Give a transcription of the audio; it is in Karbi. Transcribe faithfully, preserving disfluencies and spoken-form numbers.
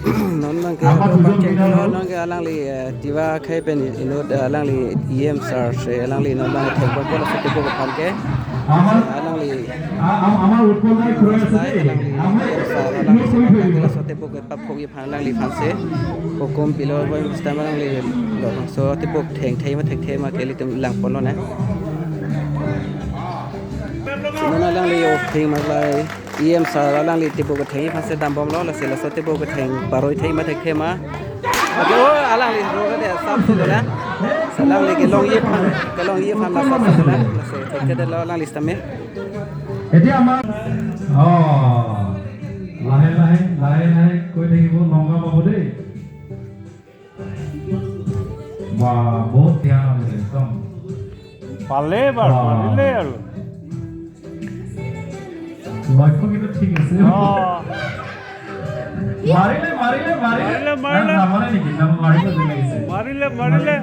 Non abangke, apa tujuan abangke kita, lo? Non ke alangli, eh, Tiwa akhei pen inut, eh, alangli E M sir si alangli non abang thengpo laso tebok aphan ke. Ama, alangli, a-, am-, ama utpal dai khura ase de. Alangli, ama, E M sir, alangli, no koi thengpo. Laso tebok ke paphok aphan alangliphan si hukum pilo, boy sistem alangli labangso tebok thengthei ma thekthei ma ke ilitum langponlonang. Non alangli o theng ma lai E M sir alangli tebok ketheng aphan si dambomlo, lasi laso tebok ketheng paroithei ma thekthei ma. Ake o alangli ro ke de sap si dolang. Alangli kelongji aphan, kelongji aphan la sap si dolang. Lasi thekthe detlo alangli sitame. এতিয়া আমাৰ, অ, লাহে লাহে, লাহে লাহে কৈ থাকিব, লংকা পাব দেই। বা, বহুত বেয়া হৈছে একদম। পালে এবাৰ, অ। মাৰিলে আৰু। লক্ষ্য কিন্তু ঠিক আছে। অ। মাৰিলে, মাৰিলে, মাৰিলে। মাৰিলে, মাৰিলে। না, নামাৰে নেকি? না, মাৰিব যেন লাগিছে। মাৰিলে, মাৰিলে।